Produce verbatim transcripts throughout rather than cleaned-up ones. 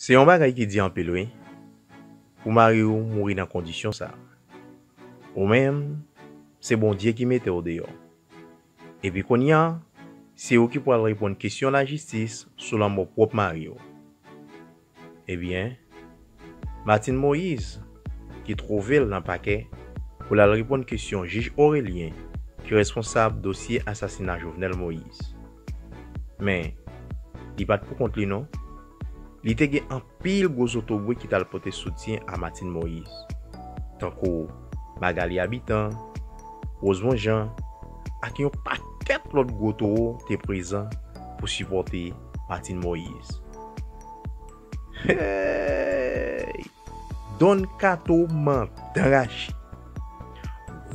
Se yon bagay ki di anpil, wi, pou mari w mouri nan kondisyon sa. Ou menm, se Bondye ki mete w deyò. Epi kounye a, se ou ki pral reponn kesyon lajistis sou lanmò pwòp mari w. Ebyen, Martine Moïse, ki twouve l nan pakè, pou l al reponn kesyon jij Orelien, ki responsab dosye asasina Jovenel Moïse. Men, li pa t pou kont li non. Li te gen anpil gwo zotobwe ki t al pote soutyen a Martine Moïse, tankou Magalie Habitant, Rosemond Jean, ak yon pakèt lòt gwo towo te prezan pou sipòte Martine Moïse. Hey! Don Kato mandan rache.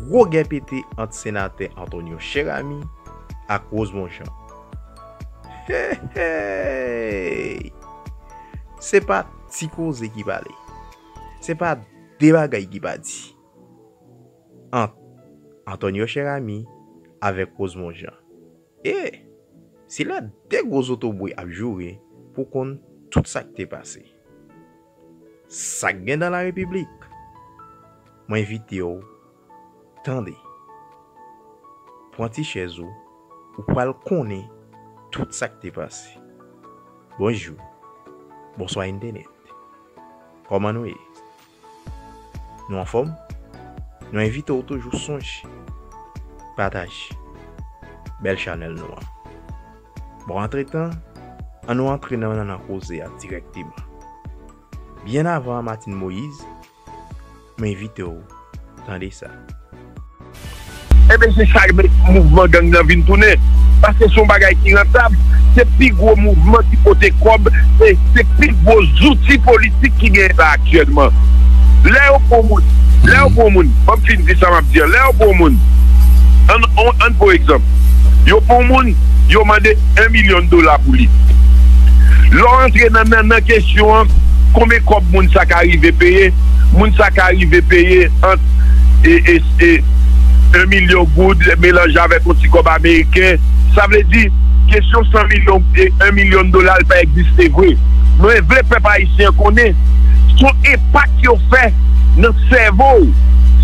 Gwo gè pete ant senatè Antonio Cheramy ak Rosemond Jean. Hey, hey! Se pa ti koze ki pale. Se pa de bagay ki pa di. Ant Antonio Cheramy avèk Rosemond Jean. E se lè de gwo zotobwe ap joure pou konn tout sa k te pase. Sa k gen nan larepiblik? Mwen envite w tande. Pran ti chèz ou, ou pral konnen tout sa k te pase. Bonjou, bonswa entènèt. Kòman nou ye? Nou anfòm? Nou envite w toujou sonje pataje bèl chanèl nou an. Bon, antretan, ann nou antre nan nannan koze a dirèkteman. Byen avan Martine Moïse, mwen envite w tande sa. Ebyen se sa k fè mouvman gang nan vin tounen. Paske se yon bagay ki rantab, se pi gwo mouvman ki pote kòb, e se pi gwo zouti politik ki genyen la aktyèlman. Lè yo pran yon moun, lè yo pran yon moun, ban m fin di sa m ap di an, lè yo pran yon moun, ann, ann, ann pran egzanp, yo pran yon moun, yo mande en milyon dola pou li. Lè w antre nan, nan, nan kesyon an, konbyen kòb moun sa ka rive peye? Moun sa ka rive peye ant e, e, e, en milyon goud melanje avèk yon ti kòb ameriken. Sa vle di, kesyon san milyon e en milyon dola l pa egziste vre. Mwen vle pèp ayisyen konnen, se yon enpak yo fè nan sèvo w.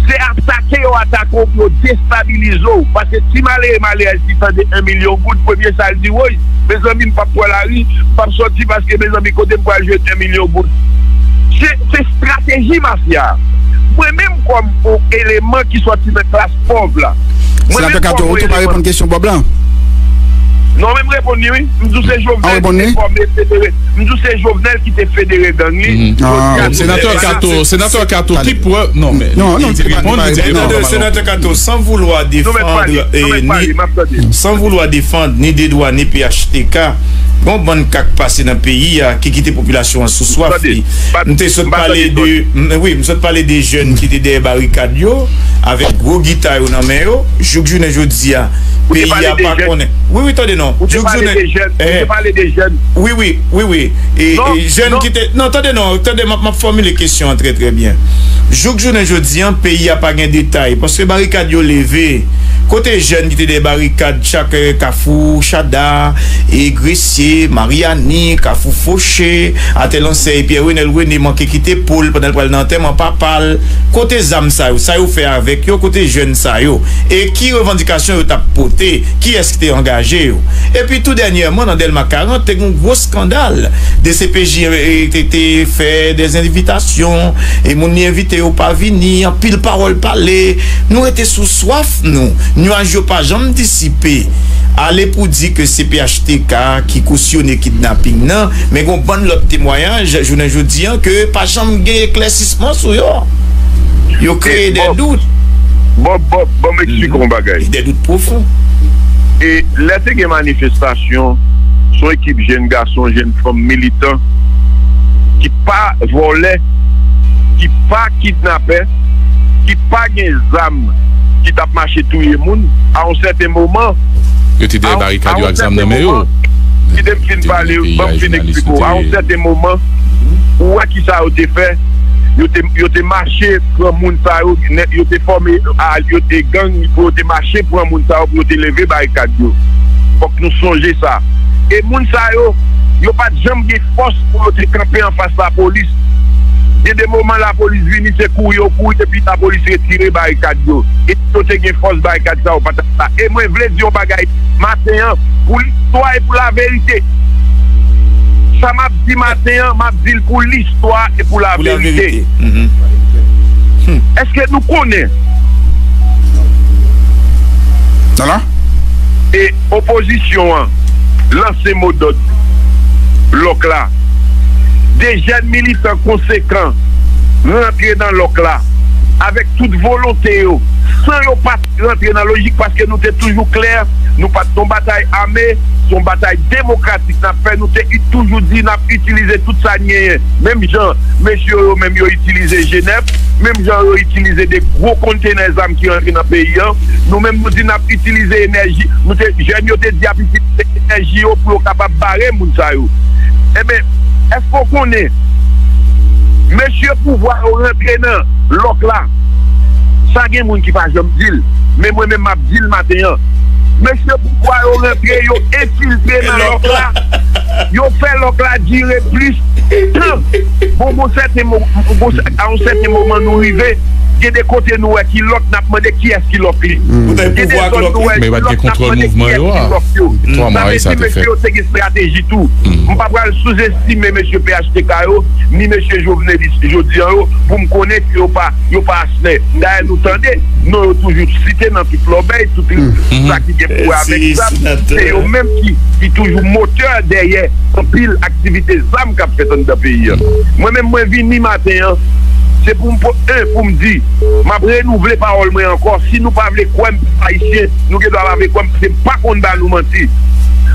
Se atake yo atake w pou yo destabilize w. Paske ti malere malerèz ki tande en milyon goud, premye sa l di, woy, mezanmi, m p ap pran lari, m p ap sòti paske, mezanmi, kote m pral jwenn en milyon goud? Se, se estrateji mafya a. Mwen menm kòm yon eleman ki sòti nan klas pòv la. Mwen menm kòm yon eleman. Senatè Kato, ou tou pa reponn kesyon Bob lan? Non, men m reponn li, wi. M di w se Jovenel ki te fòme federe. M di w se Jovenel ki te federe gang li. Senatè Kato, Senatè Kato, ki prèv? Non, men li reponn, li di reponn. Senatè Kato, san voulwa defann ni, san voulwa defann ni de dwa ni P H T K, gen yon bann ka k pase nan peyi a ki kite popilasyon an sou swaf li. M te sot pale de, wi, m sot pale de jèn ki te dèyè barikad yo, avèk gwo gita yo nan men yo, jouk jounen jodi a, peyi a pa konnen. Wi, wi, tande non. Jouk jounen, wi, wi, wi, wi. E, e jèn ki te, non, tande non, tande, m ap, m ap fòmile kesyon an trè, trè byen. Jouk jounen jodi a, peyi a pa gen detay, paske barikad yo leve. Kote jèn ki te dèyè barikad chak, eh, Kafou Chada, e Gresye, Maryani, Kafou Foche, atè Lansèy, Pierre Renel René manke kite po l pandan l pral nan antèman papa l? Kote zam sa yo? Sa yo fè avèk yo? Kote jèn sa yo? E ki revandikasyon yo t ap pote? Kiyès ki te angaje yo? Epi tou dènyèman, nan Dèlma karant, te gen yon gwo eskandal. D C P J, eh, te, te fè dèzenvitasyon, e moun li envite yo pa vini, anpil pawòl pale. Nou rete sou swaf nou. Nyaj yo pa janm disipe. Ale pou di ke se P H T K ki kosyone kidnaping nan, men gen yon bann lòt temwayaj, jounen jodi a, ke pa janm gen eklèsisman sou yo. Yo kreye dè dout. Bon, bon, bon, m eksplike w yon bagay. E dè dout pwofon. E lè te gen manifestasyon, se yon ekip jèn gason, jèn fanm militan ki pa vòlè, ki pa kidnapè, ki pa gen zam, ki t ap mache touye moun, a yon sèten moman, yo te dèyè barikad yo ak zam nan men yo. Kite m fin pale, ban m fin eksplike w. A yon sèten moman, ou wè ki sa yo te fè? Yo te, yo te mache pran moun sa yo, yo te fòme, a, yo te gang, pou yo te mache pran moun sa yo, pou yo te leve barikad yo. Fòk nou sonje sa. E moun sa yo, yo pa t janm gen fòs pou yo te kanpe anfas lapolis. Gen de moman lapolis vini, se kouri yo kouri, epi lapolis retire barikad yo. E si yo te gen fòs, barikad sa yo pa t ap la. E mwen vle di yon bagay maten an, pou listwa e pou laverite. Sa m ap di maten an, m ap di l pou listwa e pou laverite. Èske nou konnen? E opozisyon an lanse modòd lòk la. De jèn militan konsekan rantre nan lòk la avèk tout volonte yo, san yo pa t rantre nan lojik, paske nou te toujou klè, nou pa t nan batay ame, se yon batay demokratik n ap fè. Nou te toujou di n ap itilize tout sa n genyen. Menm jan mesye yo menm yo itilize Jenèf, menm jan yo itilize de gwo kontenè zam ki rantre nan peyi an, nou menm nou di n ap itilize enèji, nou te, jèn yo te di y ap itilize enèji yo pou yo kapab bare moun sa yo. Enben, èske w konnen, mesye pouvwa yo rantre nan lòk la, sa gen moun ki pa janm di l, men mwen menm m ap di l maten an. Mesye pouvwa yo rantre, yo enfiltre nan lòk la, yo fè lòk la dire plis tan. Bon, bon, sèten mo-, bon, sè-, a yon sèten moman nou rive, gen de kote nou wè ki lòk, n ap mande kiyès ki lòk li. Gen de zòn nou wè ki lòk, n ap mande kiyès ki lòk yo. Sa vle di mesye yo te gen estrateji tou. M pa pral souzestime mesye P H T K yo, ni mesye Jovenelis jodi an yo, pou m konnen ke yo pa, yo pa asnè. Dayè, nou tande, non yo toujou site nan tout lòbèy, tout sa ki gen pou wè avèk zam. Se yo menm ki, ki toujou motè dèyè anpil aktivite zam k ap fèt anndan peyi a. Mwen menm, mwen vini maten an, se pou m, pou, en, pou m di, m ap renouvle pawòl mwen ankò, si nou pa vle kwè m, pèp ayisyen, nou gen dwa pa vle kwè m, paske m pa konn ba nou manti.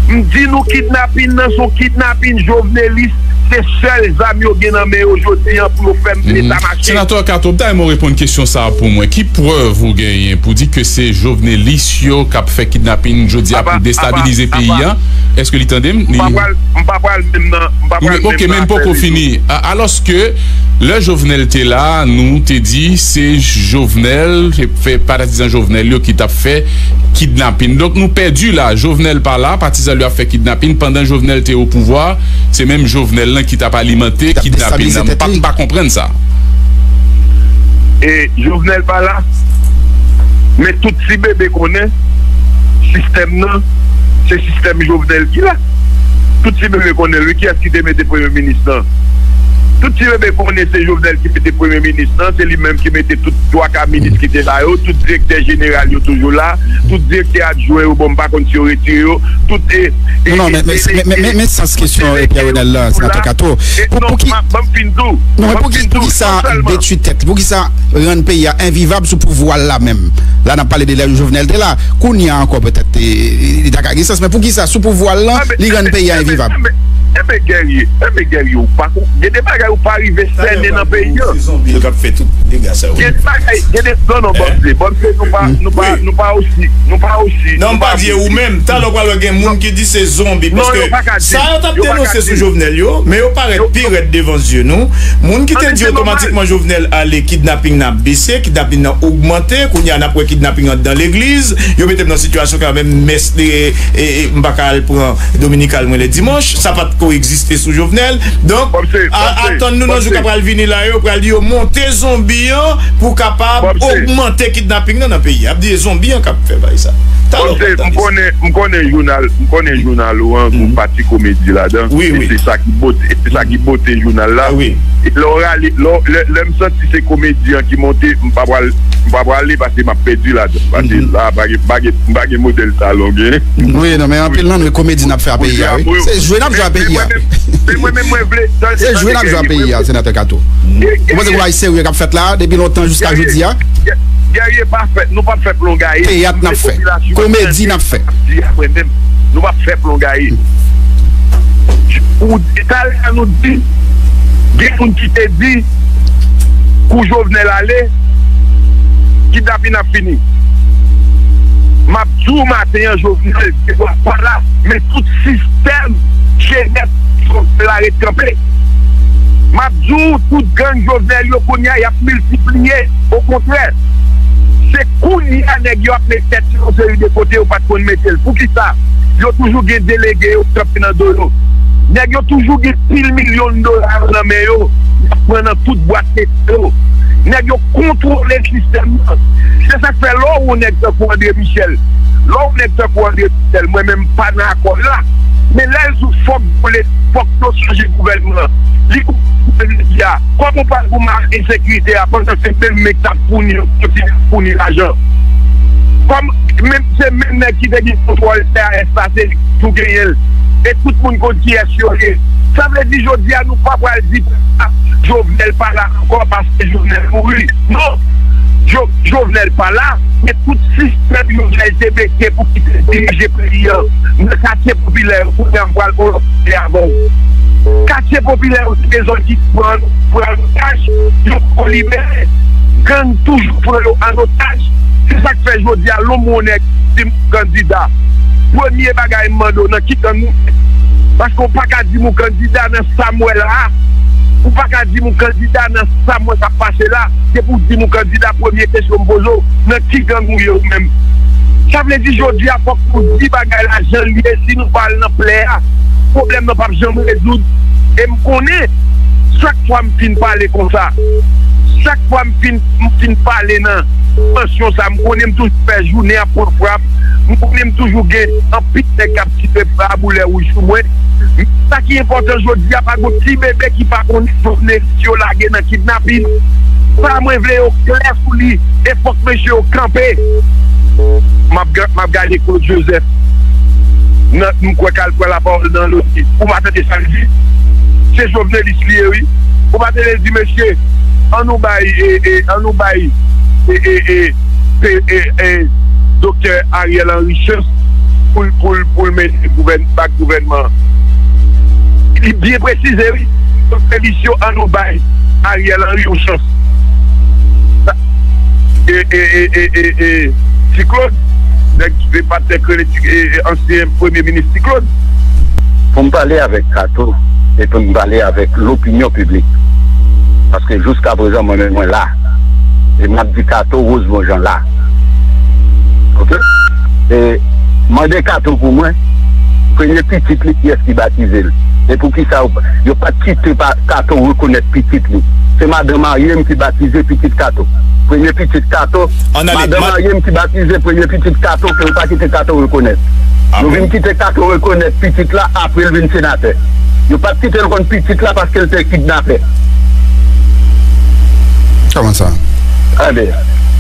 M di nou kidnapin nan se yon kidnapin jovenelis, se sèl zam yo gen nan men yo jodi an pou yo fè m leta mache. Senatè Kato, m ta renmen w reponn kesyon sa a pou mwen. Ki prèv ou genyen pou di ke se jovenelis yo k ap fè kidnapin jodi a pou destabilize peyi a? Èske li tande m? M pa pral, m pa pral menm nan, m pa pral menm nan afè li tou. Ok, men m poko fini. A-, alòske, lè Jovenel te la, nou te di se Jovenel, se fè patizan Jovenel yo ki t ap fè kidnapin. Donk, nou pèdi la. Jovenel pa la, patizan li yo ap fè kidnapin. Pandan Jovenel te o pouvwa, se menm Jovenel lan ki t ap alimante kidnapin nan. M pa, m pa konprann sa. E Jovenel pa la, men tout ti bebe konnen sistèm nan, se sistèm Jovenel ki la. Tout ti bebe konnen l, wi, kiyès ki te mete premye minis lan. Tout ti bebe konnen se Jovenel ki mete premye minis lan, se li menm ki mete tout twa ka minis ki te la yo, tout direktè jeneral yo toujou la, tout direktè adjwen yo, bon, m pa konn si yo retire yo, tout, e, e, non, non, men, men, men, men, men sans kesyon, e, Pierre Renel la, senatè Kato. Pou, pou ki, non, men pou ki, pou ki sa detwi tèt, pou ki sa rann peyi a envivab sou pouvwa l la menm? La, n ap pale de lè Jovenel te la. Kounye a ankò, petèt, e, e, li ta ka gen sans, men pou ki sa, sou pouvwa l lan, li rann peyi a envivab? Enben, enben, Guerrier, enben, Guerrier, ou pa kon-, gen de bagay ou pa rive sènen nan peyi a. Se zonbi yo k ap fè tout dega sa yo. Gen de bagay, gen de, non, non, Bòmse, Bòmse, nou pa, nou pa, nou pa osi, nou pa osi, non, m pa di ou menm, talè w pral wè gen moun ki di se zonbi, paske sa yo t ap denonse sou Jovenel yo, men yo parèt pi rèd devan zye nou. Moun ki te di otomatikman Jovenel ale, kidnaping nan ap bese, kidnaping nan ogmante, kounye a n ap wè kidnaping anndan legliz, yo mete m nan sitiyasyon kanmenm mès, e, e, e, m pa ka al pran dominikal mwen lè dimanch, sa pa t ko egziste sou Jovenel. Donk, a, atann nou nan jou k ap pral vini la yo, pral di yo monte zonbi an pou kapab ogmante kidnaping nan nan peyi a. Ap di e zonbi an k ap fè bagay sa. Talè w pral tande sa. M konnen, m konnen jounal, m konnen jounal ou an, gon pati komedi ladan. Wi, wi. E se sa ki bote, e se sa ki bote jounal la. E lè w rale, lè, lè, lè m santi se komedi an ki monte, m pa pral, m pa prale paske m ap pèdi ladan. Paske la, pa gen, pa gen, pa gen modèl sa long, en. Wi, non, men anpil nan nou, e komedi n ap fè a peyi a, wi. Se jwe n ap jwe a peyi a. Men mwen menm, men mwen menm, mwen vle, se jwe n ap jwe a peyi a, senatè Kato. Ou panse kou bagay serye k ap fèt la, depi lontan jiska jodi a? Guerrier pa fè, nou p ap fè plongaye. Teyat n ap fè. Komedi n ap fè. Mwen menm, nou p ap fè plongaye. Ou di, talè a nou di, gen moun ki te di, kou Jovenel ale, kidnapin ap fini. M ap di w maten an, Jovenel te dwa pa la, men tout sistèm Jenèf Jovenel la ret kanpe. M ap di w, tout gang Jovenel yo kounye a, y ap miltipliye. Okontrè, se kounye a nèg yo ap met tèt yo yon seri de kote yo pa t konn mete l. Poukisa? Yo toujou gen delege yo k kanpe nan do yo. Nèg yo toujou gen pil milyon dola yo nan men yo, y ap pran nan tout bwat leta yo. Nèg yo kontwole sistèm nan. Se sa k fè lè w wè yon nèg tankou André Michel, lè w wè yon nèg tankou André Michel, mwen menm m pa nan akò l la. Men lè l di w fòk boule, fòk yo chanje gouvènman an, li konprann jodi a. Kòman w pral pou mal ensekirite a pandan se menm men k t ap founi yo kontinye ap founi lajan? Kòm menm se menm nèg ki te gen kontwòl C A S la, se li ki toujou genyen l. E tout moun konn kiyès yo ye. Sa vle di jodi a nou pa pral di Jovenel pa la ankò paske Jovenel mouri. Non! Jo, Jovenel pa la, men tout sistèm Jovenel te mete pou ki te dirije peyi an nan katye popilè yo, kounye a m pral on lòt kote avè w. Katye popilè yo se de zòn ki pran, pran otaj, yo poko libere. Gang toujou pran yo an otaj. Se sa k fè jodi a lè w wè yon nèg di m kandida, premye bagay m mande w nan ki gang ou ye. Paske w pa ka di m ou kandida nan sa m wè la a. Ou pa ka di m ou kandida nan sa m wè k ap pase la. Depi w di m ou kandida, premye kesyon m poze w, nan ki gang ou ye ou menm? Sa vle di jodi a fòk nou di bagay la jan l ye, si nou pa al nan plè a, pwoblèm nan p ap janm rezoud. E m konnen, chak fwa m fin pale konsa, chak fwa m fin, m fin pale nan dimansyon sa, m konnen m toujou fè jounen an pran frap, m konnen m toujou gen anpil nèg k ap tire raboulè wouj sou mwen. Sa ki enpòtan jodi a, pa gon ti bebe ki pa konnen Jovenel yo lage nan kidnapin. Sa mwen vle yo klè sou li, e fòk mesye yo kanpe. M ap ga-, m ap gade Claude Joseph. Nan, m kwè k al pran lapawòl nan loti. Ou pa tande sa l di? Se Jovenelis li ye, wi. Ou pa tande l di, mesye, ann nou bay, e, e, ann nou bay, e, e, e, pe-, e, e, Doktè Ariel Henry chans pou l, pou l, pou l mennen gouvèn-, bak gouvènman an. Li byen presize, wi. Doktè Lisio, ann nou bay Ariel Henry yon chans. Sa, e, e, e, e, e, e, Ti Claude, nèg ki te patnè k rele Ti, e, e, ansyen premye minis Ti Claude. Pou m pale avèk Kato e pou m pale avèk lopinyon piblik. Paske jiskaprezan, mwen menm, mwen la. E m ap di Kato, Rosemond Jean la. Oke? E mande Kato pou mwen, premye pitit li, kiyès ki batize l? E poukisa yo, yo pa t kite pa, Kato rekonèt pitit li? Se madan marye m ki batize pitit Kato. Premye pitit Kato, madan marye m ki batize premye pitit Kato, ke yo pa kite Kato rekonèt. Yo vin kite Kato rekonèt pitit la apre l vin senatè. Yo pa t kite l konn pitit la paske l te kidnapè. Kòman sa? Enben,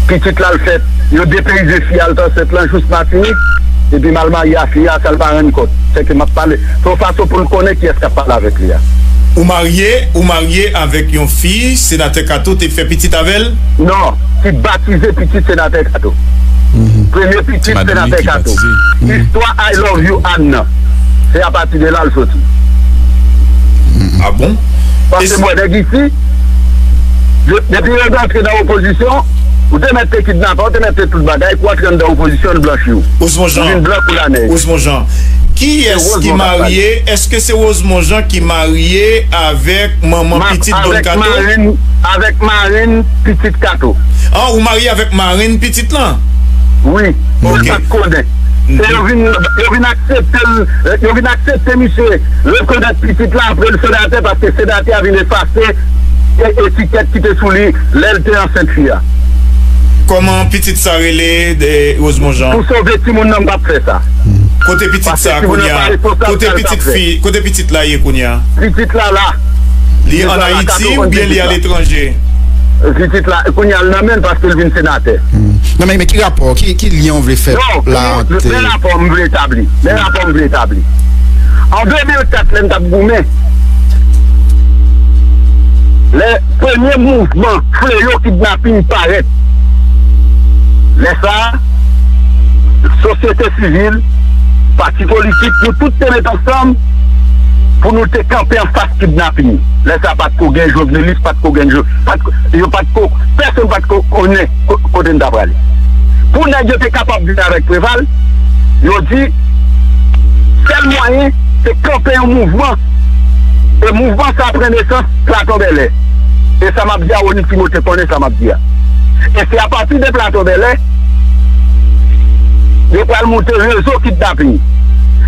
pitit la l fèt, yo depeyize fi a, l t ansent lan jous Matinik, epi m al marye a fi a san l pa rann kont. Sèke m ap pale, se yon fason pou l konnen kiyès k ap pale avèk li a. Ou marye, ou marye avèk yon fi, senatè Kato te fè pitit avè l? Non, ki batize pitit senatè Kato. Premye pitit senatè Kato. Istwa I love you Ann nan, se apati de la l soti. Ah bon? Paske mwen nèg isi, depi yo rantre nan opozisyon, ou te mèt te kidnape, ou te mèt te tout bagay, pou antre anndan opozisyon, l blanchi w. Ou vin blan kou lanèj. Rosemond Jean, kiyès ki marye? Èske se Rosemond Jean ki marye avèk manman pitit Don Kato? Avèk marenn, avèk marenn pitit Kato. Ah, ou marye avèk marenn pitit lan? Wi, mwen pa t konnen. E yo vin, yo vin aksepte l, yo vin aksepte misye rekonèt pitit la apre l senatè, paske senatè a vin efase e, etikèt ki te sou li lè l te ansent fi a. Kòman pitit sa rele, Rosemond Jean? Pou sove timoun nan, m p ap fè sa. Kote pitit sa kounye a? Kote pitit fi, kote pitit la ye kounye a? Pitit la la. Li an Ayiti oubyen li aletranje? Pitit la, kounye a l nan men l paske l vin senatè. Non, men, men ki rapò, ki, ki lyen w vle fè la ant... Men rapò m vle etabli. Men rapò m vle etabli. An de mil kat, lè n t ap goumen, lè premye mouvman fleyo kidnaping parèt, lè sa a, sosyete sivil, pati politik, nou tout te met ansanm pou nou te kanpe anfas kidnaping. Lè sa a, pa t ko gen Jovenelis, pa t ko gen Jo-, pa t ko, yo pa t ko, pèsonn pa t ko konnen ko-, kote n ta prale. Pou nèg yo te kapab vin avèk Preval, yo di, sèl mwayen, se kanpe yon mouvman. E mouvman sa a pran nesans Platon Bèlè. E sa m ap di a, Rony Timote konnen sa m ap di a. E se apati de Platon Bèlè, yo pral moute rezo kidnaping.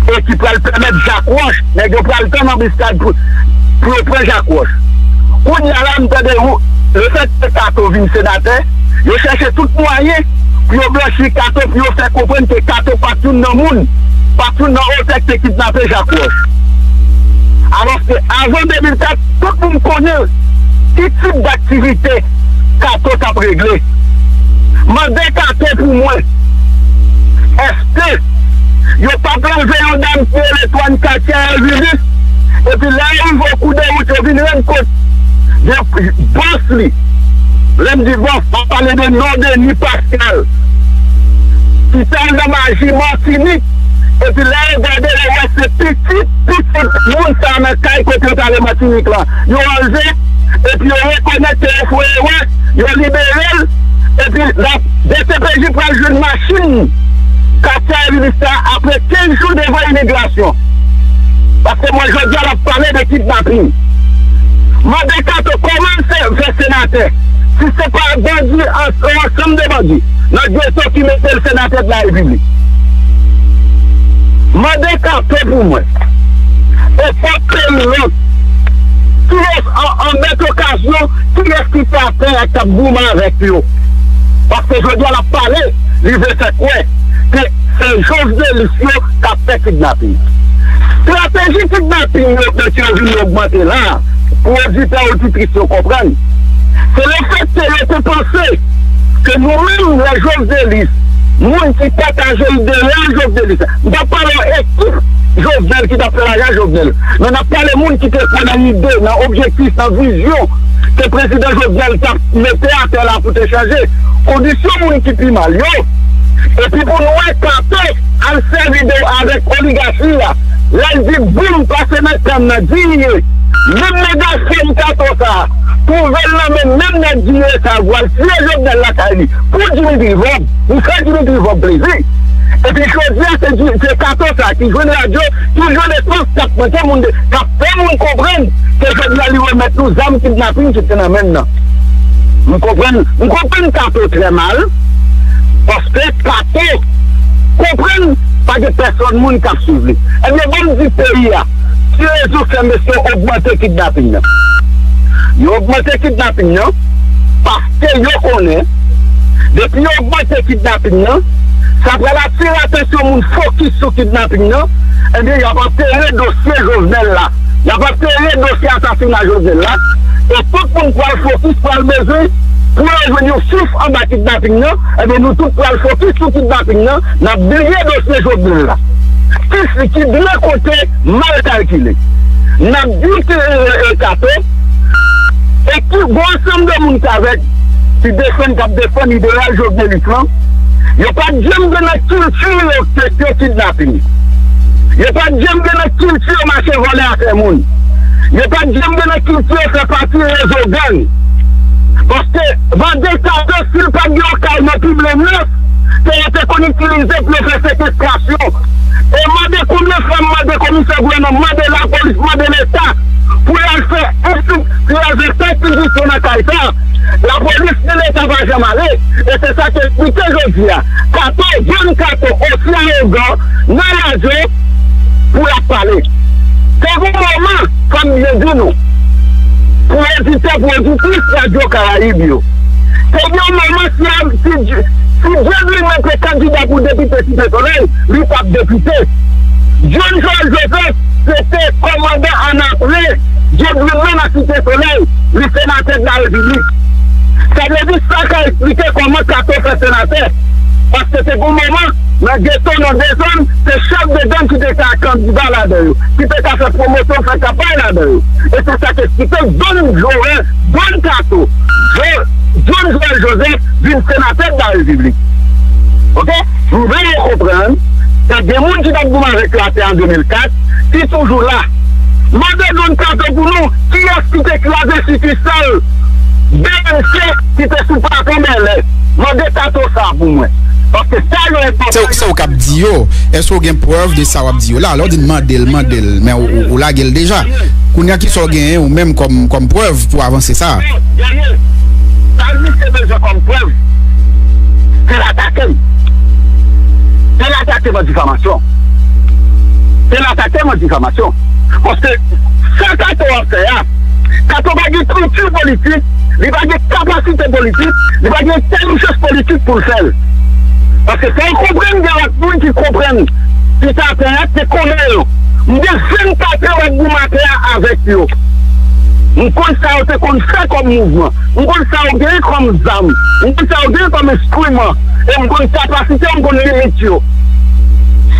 e ki pral pèmèt Jak Wòch, nèg yo pral tann anbiskad pou, pou yo pran Jak Wòch. Kounye a la, m tande ou, lefètke Kato vin senatè, yo chèche tout mwayen pou yo blanchi Kato, pou yo fè konprann ke Kato pa t youn nan moun, pa t youn nan otè ki te kidnape Jak Wòch. Alòske avan de mil kat, tout moun konnen ki tip daktivite Kato t ap regle. Mande Kato pou mwen, èske yo p ap leve yon dam ki rele Twan Katia Ervilis, epi lè yo rive o kou de wout, yo vin rann kont gen bòs li. Lè m di bòs, m ap pale de non Denis Pascal, ki t al nan maji Matinik, epi lè yo gade, yo wè se pitit, pitit moun sa nan kay kote yo t ale Matinik lan. Yo anlve, epi yo rekonèt ke yo fè erè, yo libere l, epi la, D C P J pral jwenn machin Katia Ervilis la apre kenz jou devan imigrasyon. Paske mwen jodi a l ap pale de kidnaping. Mande Kato kòman l fè, fè senatè, si se pa bandi, an, yon ansanm de bandi nan geto ki mete l senatè de la repiblik. Mande Kato pou mwen. E pa pè l lòt. Kiyès an, an mèt okazyon, kiyès ki te atè a k ap goumen avèk yo? Paske jodi a l ap pale, li vle fè kwè ke se Jovenelis yo k ap fè kidnaping. Estrateji kidnaping yo, ke yo vin ogmante la, pou oditè, oditris yo konprann, se lefètke yo te panse ke nou menm, lè Jovenelis, moun ki pataje ide a Jovenelis, m p ap pale ekip Jovenel ki t ap fè laj a Jovenel, men n ap pale moun ki te kwè nan ide, nan objektif, nan vizyon ke prezidan Jovenel t ap mete atè la pou te chanje kondisyon moun ki pi mal yo. Epi pou n wè Kato al fè videyo avèk oligachi a, lè l di boum pase nan kann nan, diye, menm nèg a fèm Kato sa a, twouve l nan men menm nèg diye sa a, pou al tiye Jovenel lakay li, pou Dimitri Vorbe, pou fè Dimitri Vorbe plezi. Epi jodi a, se Di-, se Kato sa a ki jwenn radyo, ki jwenn espas, k ap monte moun de, k ap fè moun konprann ke jodi a li remèt nou zam kidnaping ki te nan men l nan. M konprann, m konprann Kato trè mal, paske Kato konprann pa gen pèsòn moun k ap swiv li. Ebyen, ban m di peyi a, ki rezon fè mesye yo ogmante kidnaping nan? Yo ogmante kidnaping nan paske yo konnen, depi yo ogmante kidnaping nan, sa pral atire atansyon moun fokis sou kidnaping nan, ebyen, y ap antere dosye Jovenel la. Y ap antere dosye asasina Jovenel la, e tout moun pral fokis, pral bezwen pou yo jwenn yon souf anba kidnaping nan, ebyen, nou tout pral fokis sou kidnaping nan, n ap bliye dosye Jovenel la. Ki, ki byen konte, mal kalkile. N ap di ke, e, e, Kato, e ki gon ansanm de moun k avèk, ki defann, k ap defann ideyal Jovenelis lan, yo pa t janm gen nan kilti yo kesyon kidnaping. Yo pa t janm gen nan kilti yo mache vòlè afè moun. Yo pa t janm gen nan kilti yo fè pati rezo gang. Paske Vande Kato, si l pa t gen yon kay nan Piblenas, ke yo te konn itilize pou yo fè sekestrasyon. E mande konbyen fwa m mande komisè gouvènman, mande lapolis, mande Leta pou y al fè enstri-, pou y al fè pèkizisyon nan kay sa a. Lapolis ni Leta pa janm ale. E se sa ki eksplike jodi a. Kato, jèn Kato, osi awogan nan radyo pou l ap pale. Te gen yon moman, fò m byen di nou, pou oditè, pou oditris Radyo Karayib yo, te gen yon moman, si, si, si Dieudonné te kandida pou depite Site Solèy, li t ap depite. John Joël Joseph, se te kòmandan annapre Dieudonné nan Site Solèy, li senatè de la Repiblik. Sa vle di, sa ka eksplike kòman Kato fè senatè. Paske te gen moman, nan geto, nan de zòn, se chèf de gang ki te ka kandida ladan yo, ki te ka fè pwomosyon, fè kanpay ladan yo. E se sa k eksplike John Joël, John Kato, Jo-, John Joël Joseph vin senatè de la Repiblik. Oke? M vle yo konprann, ke gen moun ki t ap goumen avèk yo atè an de mil kat, ki toujou la. Mande John Kato pou nou, kiyès ki te kraze sikisal B M C ki te sou Platon Bèlè? Mande Kato sa pou mwen. Paske sa yo Se, enpòtan. Se ou k ap di yo. Èske w gen prèv de sa w ap di yo la? Lè w di n mande l, mande l, men ou, ou, ou lage l deja. Kounye a, ki sa w genyen ou menm kòm, kòm prèv pou avanse sa? Dènye, sa misye bezwen kòm prèv, se l atake m. Se l atake m an difamasyon. Se la Kato mande difamasyon. Paske sa Kato ap fè a, Kato pa gen kilti politik, li pa gen kapasite politik, li pa gen entèlijans politik pou l fè l. Paske fò w konprann gen lòt moun ki konprann ki sa fè a te konnen yo. M gen vennkat an ap goumen a avèk yo. M konn sa yo te konn fè kòm mouvman. M konn sa yo genyen kòm zam. M konn sa yo genyen kòm enstriman. E m konn kapasite yo, m konn limit yo.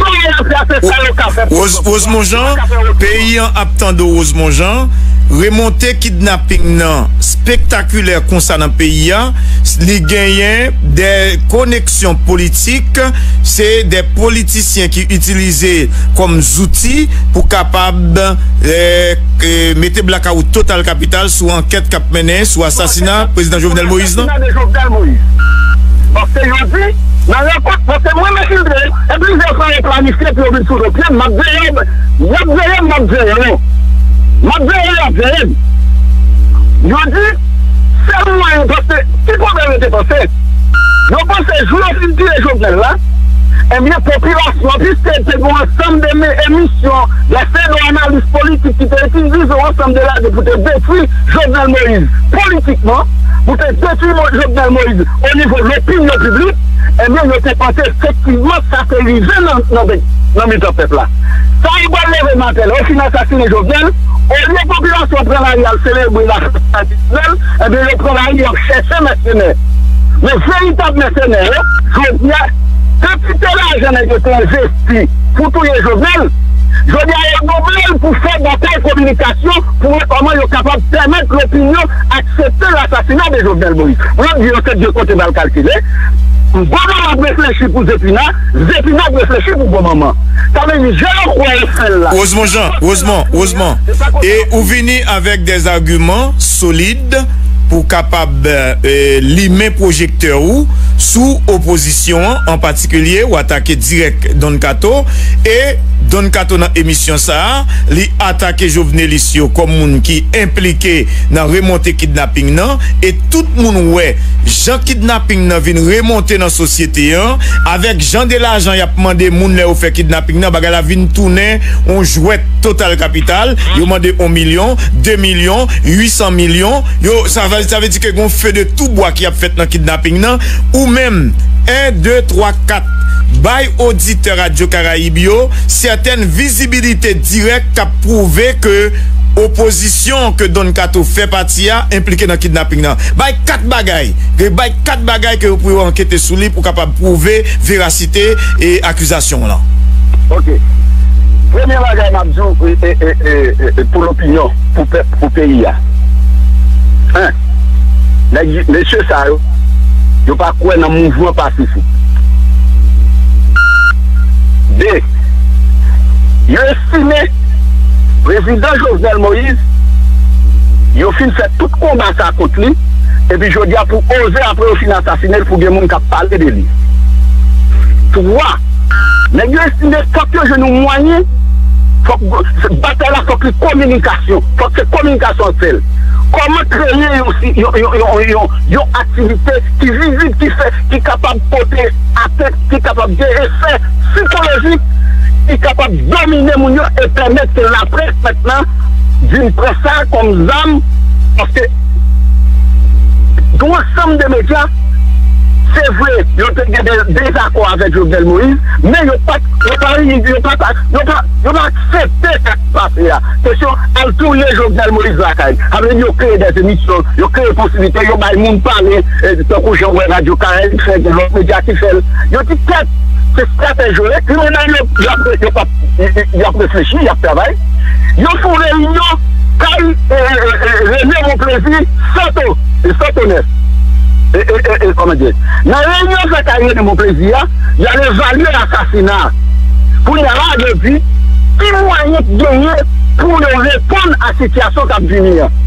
Sa yo fè a, se sa yo ka fè pou Rose, Rosemond Jean, peyi an ap tande w, Rosemond Jean. Remonte kidnaping nan spektakilè konsa nan peyi a, li genyen de koneksyon politik, se de politisyen ki itilize kòm zouti pou kapab, eh, eh, mete blakawout total kapital sou ankèt k ap mennen sou asasina prezidan Jovenel Moïse nan. Asasina de Jovenel Moïse. Paske yo di, nan rankont, paske mwen m enfiltre, e plizyè fwa yo planifye pou yo vin sou do pye m, m ap veye, y ap veye m, m ap veye yo. M ap veye, y ap veye m. Yo di, sèl mwayen, paske ki pwoblèm yo te panse? Yo panse jou yo fin tiye Jovenel la, ebyen, popilasyon, piske te gen yon ansanm de me-, emisyon, de pseudo-analis politik ki te itilize yon ansanm de lane pou te detwi Jovenel Moïse politikman, pou te detwi Mo-, Jovenel Moïse o nivo lopinyon piblik, ebyen, yo te panse efektivman sa te rive nan, nan, nan mitan pèp la. Sa yo pral leve maten la, yo fin asasinen Jovenel, olye popilasyon pran lari al selebre la Jovenel, ebyen, yo pran lari, y ap chèche mèsenè. Men veritab mèsenè yo, jodi a, kantite lajan nèg yo te envesti pou touye Jovenel, jodi a, yo double l pou fè batay kominikasyon pou wè kòman yo kapab pèmèt lopinyon aksepte lasasina de Jovenel Moïse. Mwen di yo se de kote bal kalkile. Bon manman ap reflechi pou Zepina, Zepina ap reflechi pou bon manman. Sa vle di, jan yo kwè yo fè l la. Rosemond Jean, Rosemond, Rosemond. E ou vini avèk de agiman solid pou kapab, eh, limen pwojektè ou sou opozisyon an, an patikilye, ou atake dirèk Don Kato, e Don Kato nan emisyon sa a, li atake jovenelis yo kòm moun ki enplike nan remonte kidnaping nan, e tout moun wè jan kidnaping nan vin remonte nan sosyete an, avèk jan de lajan y ap mande moun lè yo fè kidnaping nan, bagay la vin tounen yon jwèt total kapital, yo mande yon milyon, de milyon, uit san milyon, yo, sa vle, sa vle di ke gon feu de tout bois ki ap fèt nan kidnaping nan, ou menm, en, de, twa, kat, bay oditè Radyo Karayib yo sètèn vizibilite dirèk k ap pwouve ke opozisyon ke Don Kato fè pati a enplike nan kidnaping nan. Bay kat bagay, ke bay kat bagay ke yo pou yo ankete sou li pou kapab pwouve verasite e akizasyon w lan. Ok. Premye bagay m ap di w, e, e, e, e, e, pou lopinyon, pou pèp, pou peyi a. En, nèg, mesye sa yo, yo pa kwè nan mouvman pasifik. De, yo estime prezidan Jovenel Moïse, yo fin fè tout konba sa kont li, epi jodi a pou oze apre yo fin asasine l pou gen moun k ap pale de li. Twa, nèg yo estime fòk yo jwenn yon mwayen, fòk batay la fòk li kominikasyon, fòk se kominikasyon an sèl. Kòman kreye yon, si- yon, yon, yon, yon, yon aktivite ki vizib, ki fè, ki kapab pote atent, ki kapab gen efè sikolojik, ki kapab domine moun yo e pèmèt ke laprès mentnan vin pran sa kòm zam, paske yon ansanm de medya, se vre, yo te gen de dezakò avèk Jovenel Moïse, men yo pa t, yo pa, yo pa, yo pa, yo pa aksepte sa k pase a. Kesyon al touye Jovenel Moïse lakay. Sa vle di yo kreye de emisyon, yo kreye posiblite, yo bay moun pale, eh, tankou jan w wè Radyo Karayib fè, gen lòt medya ki fè l. Yo di tèt, se stratèji yo ye. Kriminèl yo, y ap, y ap, y ap reflechi, y ap travay. Yo fè yon reyinyon kay, eh, eh, eh, Rene Monplaisir, Santo, e Santo Nèf. E, e, e, e, kòman di? Nan reyinyon sa kay Rene Monplaisir a, y al evalye asasina a. Kounye a la, yo di, ki mwayen ki genyen pou yo reponn a sitiyasyon k ap vini an.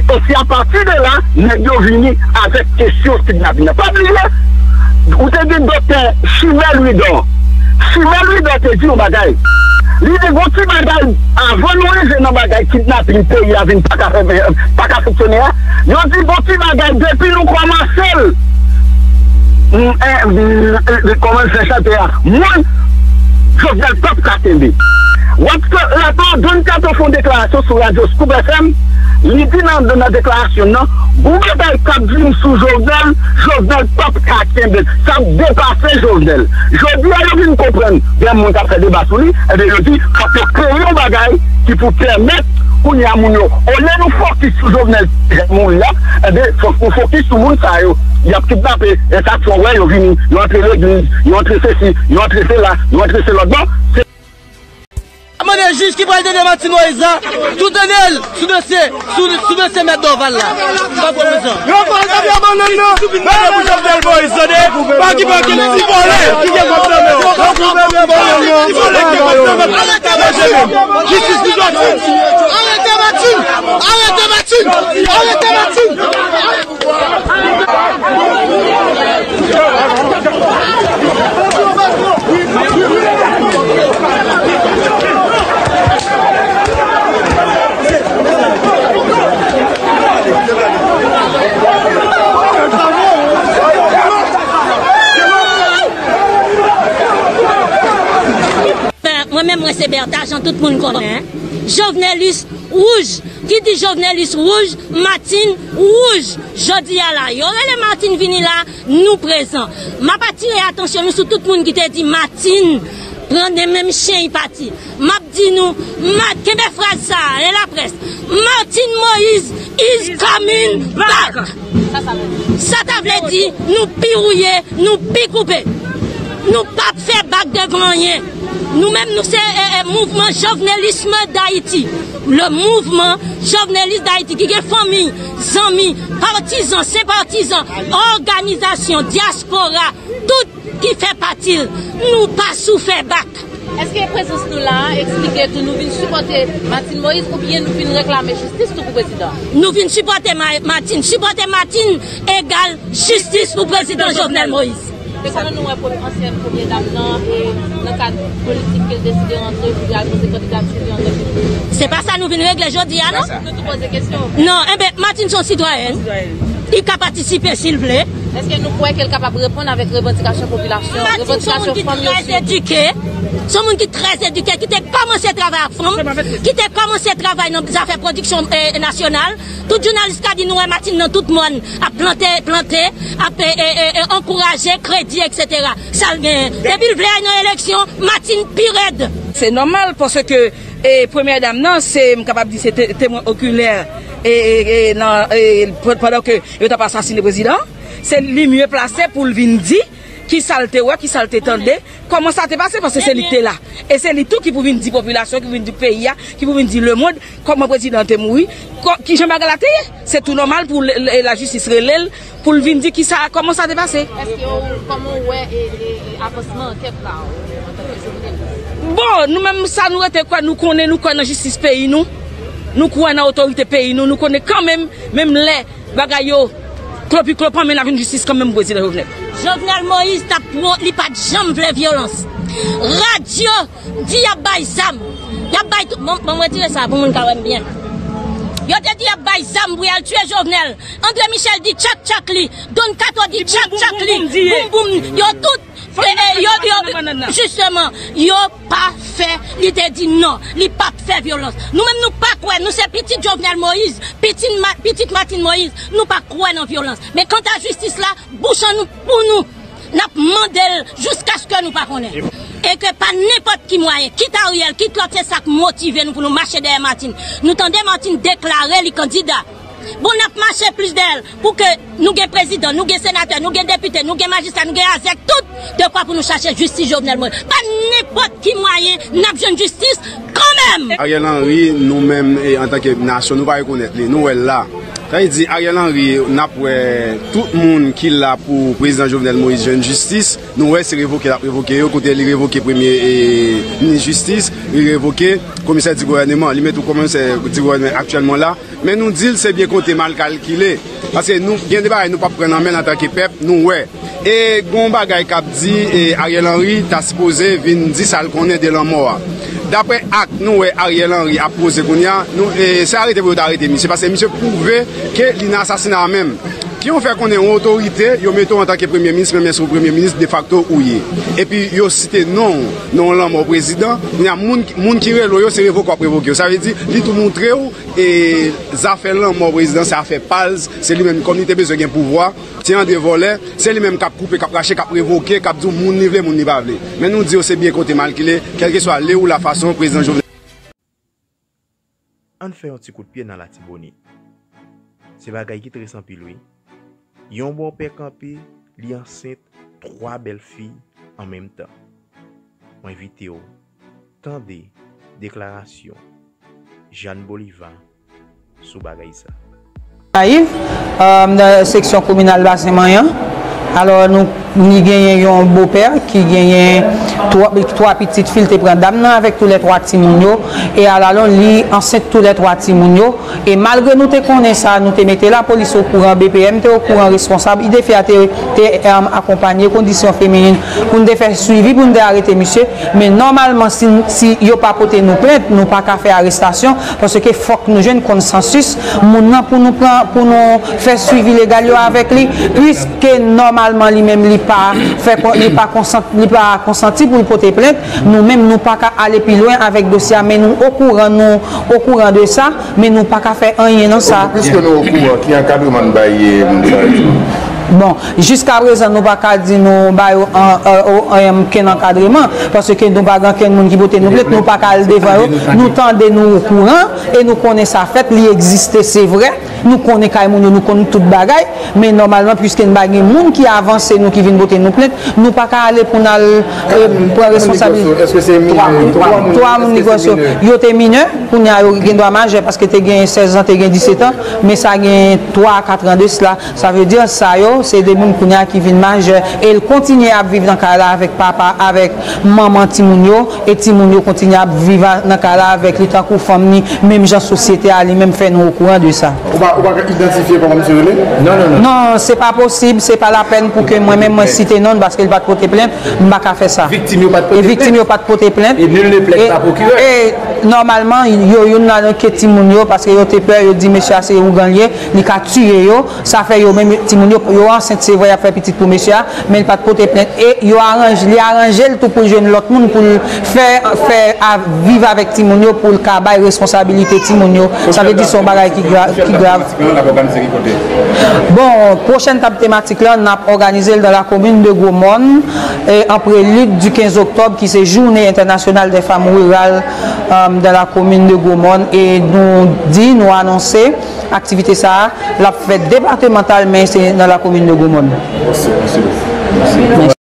E se apati de la, nèg yo vini avèk kesyon kidnaping nan. Pa bliye, ou te gen doktè Chimèl Louidor. Chimèl Louidor te di yon bagay. Li di, gon ti bagay, avan nou rive nan bagay kidnaping, peyi a vin pa ka fè, pa ka fonksyone a, yo di, gon ti bagay, depi nou kòmanse l, mm, eh, mm, eh, kòman l fè chante a? Moun, Jovenel p ap ka kenbe. W ap fè rapò, Don Kato fè yon deklarasyon sou radyo Scoop F M, li di nan, nan deklarasyon l nan, gon batay k ap vin sou Jovenel, Jovenel p ap ka kenbe l, sa ap depase Jovenel. Jodi a, yo vin konprann, gen moun k ap fè deba sou li, ebyen, yo di, fòk yo kreye yon bagay ki pou pèmèt, kounye a, moun yo, olye nou fokis sou Jovenel, moun la, ebyen, fòk nou fokis sou moun sa yo. Y ap kidnape, e sa k fè w wè, yo vini, yo antre legliz, yo antre sesi, yo antre sela, yo antre se lòt bò. Se Mande jij ki pral tande Martine Moïse la, tou tande l sou dosye, sou, sou dosye mèt Dorval la. Pa pran prezan. Yo pa tande bannann nan. Sou vin tande pou Jovenel Moïse, tande. Pa ki pa ki ti vòlè ki gen kòb nan men w. Ti vòlè ki gen kòb nan men w. Jistis pou Jovenel. Arete Martine! Arete Martine! Arete Martine! Mwen menm, mwen se Bertha, jan tout moun konnen. Jovenelis wouj. Ki di Jovenelis wouj, Martine wouj. Jodi a la, yo rele Martine vini la, nou prezan. M ap atire atansyon nou sou tout moun ki te di Martine pran nan menm chen y pati. M ap di nou, ma-, kenbe fraz sa a, en laprès. Martine Moïse is coming back. Sa ta vle di, nou pi wouye, nou pi koupe. Nou p ap fè bak devan anyen. Nou menm, nou se, e, e, mouvman Jovenelisme d'Haïti. Le mouvement Jovenelis d'Haïti, ki gen fanmi, zanmi, patizan, senpatizan, òganizasyon, dyaspora, tout ki fè pati l. Nou pa sou fè bak. Èske prezans nou la a eksplike tou nou vin sipòte Martine Moïse oubyen nou vin reklame jistis tou pou prezidan? Nou vin sipòte Ma-, Martine. Sipòte Martine egal jistis pou prezidan Jovenel Moïse. Se kòman nou wè premye, ansyèn premye dam nan, e nan kad politik ke l deside rantre pou li al poze kandidatè li antanke... Se pa sa nou vin regle jodi a, non? Nou tou poze kesyon. Non, enben, Martine se yon sitwayèn. Li ka patisipe si l vle. Èske nou kwè ke l kapab reponn avèk revandikasyon popilasyon, revandikasyon fanm yo sitou? Martine se yon moun ki trè edike. Se yon moun ki trè edike, ki te kòmanse travay ak fanm, ki te kòmanse travay nan zafè pwodiksyon, e, nasyonal. Tout jounalis ka di nou wè Martine nan tout mòn, ap plante, plante, ap, e, e, e, e, ankouraje, kredi, etsetera. Sa l genyen. Depi l vle al nan eleksyon, Martine pi rèd. Se nòmal paske, e, premyè dam nan, se, m kapab di, se te-, temwen okilè, e, e, e, nan, e, pandan ke yo t ap asasine prezidan. Se li mye plase pou l vin di kisa l te wè, kisa l te tande, kòman sa te pase, paske se li ki te la. E se li tou ki pou vin di popilasyon, ki pou vin di peyi a, ki pou vin di lemonn, kòman prezidan te mouri, kò-, kijan bagay la te ye. Se tou nòmal pou le-, le-, lajistis rele l, pou l vin di kisa, kòman sa te pase. Èske w, kòman w wè, e, e, e, avansman ankèt la, ou, antanke jounalis? Bon, nou menm sa nou rete kwè, nou konnen, nou kwè nan jistis peyi nou, nou kwè nan otorite peyi nou, nou konnen kanmenm, menm lè bagay yo klopiklopan, men n ap jwenn jistis kanmenm pou prezidan Jovenel. Jovenel Moïse t ap pran, li pa t janm vle vyolans. Radyo di y ap bay zam. Y ap bay tout, bon, bon, mwen retire sa pou moun ka wè m byen. Yo te di y ap bay zam pou y al tiye Jovenel. André Michel di tchak tchak li. Don Kato di tchak tchak li. Boum boum. Yo tout, e, e, yo, yo, jisteman, yo pa fè, li te di non, li p ap fè vyolans. Nou menm nou pa kwè, nou se pitit Jovenel Moïse, pitit Ma-, pitit Martine Moïse, nou pa kwè nan vyolans. Men kanta jistis la, bouch an nou, pou nou, n ap mande l jiskaske nou pa konnen. E ke pa nenpòt ki mwayen, kit Ariel, kit lòt, se sa k motive nou pou nou mache dèyè Martine. Nou tande Martine deklare li kandida. Bon, n ap mache plis dèyè l pou ke nou gen prezidan, nou gen senatè, nou gen depite, nou gen majistra, nou gen azèk, tout dekwa pou nou chache jistis Jovenel Moïse. Pa nenpòt ki mwayen n ap jwenn jistis kanmenm. Ariel Henry, nou menm, e, antanke nasyon, nou pa rekonèt li. Nou wè l la. Sa vle di, Ariel Henry, n ap wè tout moun ki la pou prezidan Jovenel Moïse jwenn jistis. Nou wè se revoke l ap revoke yo, kote li revoke premye, e, minis jistis, li revoke komisè di gouvèneman, li mete yon komisè di gouvèneman aktyèlman la. Men nou di l se byen konte, mal kalkile. Paske nou, gen de bagay nou p ap pran nan men l antanke pèp, nou wè. E gon bagay k ap di, e, Ariel Henry ta sipoze vin di sa l konnen de lanmò a. Daprè ak nou wè Ariel Henry ap poze kounye a, nou, e, se arete pou yo ta arete misye, paske misye pwouve ke li nan asasina a menm. Ki yon fè konnen yon otorite, yo mete w antanke premye minis, menm si w premye minis defakto ou ye. Epi yo site non w, non w lanmò prezidan, kounye a moun, moun ki rele w yo, se revoke w ap revoke w. Sa vle di, li tou montre w, e zafè lanmò prezidan, se afè pa l, se li menm, kòm li te bezwen gen pouvwa, ti Andre vòlè, se li menm k ap koupe, k ap rache, k ap revoke, k ap di w moun li vle, moun li pa vle. Men nou di w se byen konte malkile, kèlkeswa le ou la fason prezidan Jovenel. Ann fè yon ti kout pye nan Latibonit. Se bagay ki tris anpil wi. Yon bòpè kanpe, li ansent twa bèl fi an menm tan. Mwen envite w tande deklarasyon Jeanne Bolivar sou bagay sa. Gonayiv, nan seksyon kominal Basen Manyan. Alò, nou, li genyen yon bopè ki genyen twa, twa pitit fi, l te pran dam nan avèk toulètwa timoun yo. E alalon, li ansent toulètwa timoun yo. E malgre nou te konnen sa, nou te mete lapolis okouran, B P M te okouran, responsab IDEFEA te, te akonpanye kondisyon feminin pou n te fè swivi, pou n te arete misye. Men nòmalman, si, si yo pa pote nou plent, nou pa ka fè arestasyon. Paske fòk nou jwenn konsansis moun nan pou nou pran, pou nou fè swivi legal yo avèk li, piske nòmalman li menm li pa fè, li pa konsant, li pa konsanti pou l pote plent. Nou menm nou pa ka ale pi lwen avèk dosye a, men nou okouran, nou okouran de sa, men nou pa ka fè anyen nan sa. Piske nou okouran, ki ankadreman n bay moun sa yo? Bon, jiskaprezan nou pa ka di nou ba yo ankenn ankadreman, paske nou pa gen ankenn moun ki pote nou plent, nou pa ka al devan yo, nou tande, nou okouran e nou konnen sa fèt, li egziste, se vre. Nou konnen kay moun yo, nou konn tout bagay, men nòmalman piske n pa gen moun ki avanse nou, ki vin pote nou plent, nou pa ka ale pou n al pran responsabilite. Twa moun li gwòs yo, yo te minè, kounye a yo gen dwa majè paske te gen sèz an, te gen disèt an, men sa gen twa a kat an de sila. Sa vle di sa yo se de moun kounye a ki vin majè e l kontinye ap viv nan kay la avèk papa, avèk manman timoun yo, e timoun yo kontinye ap viv nan kay la avèk li tankou fanm li, menm jan sosyete a li menm fè nou okouran de sa. Ou pa, ou pa ka idantifye kòman misye rele? Non, non, non. Non, se pa posib, se pa lapèn pou ke mwen menm mwen site non l paske l pa t pote plent, m pa ka fè sa. Viktim yo pa t pote plent. E viktim yo pa t pote plent. E nul ne plaide par procureur. E nòmalman, yo youn ladan ke timoun yo, paske yo te pè, yo di mesye a se ougan l ye, li ka tiye yo. Sa fè yo menm timoun yo, yo ansent se vre, y ap fè pitit pou mesye a, men l pa t pote plent. E yo aranje, li aranje l tou pou l jwenn lòt moun pou l fè, fè a, viv avèk timoun yo, pou l ka bay responsabilite timoun yo. Sa vle di se yon bagay ki grav, ki grav. Bon, pwochèn tab tematik la, n ap òganize l dans la commune de Gros Morne, en prélude du quinze octobre, ki se Journée Internationale des Femmes Rurales dans la commune de Gros Morne. E nou di, nou anonse aktivite sa a, l ap fèt departemantal, men se nan la komin de Gwo Mòn.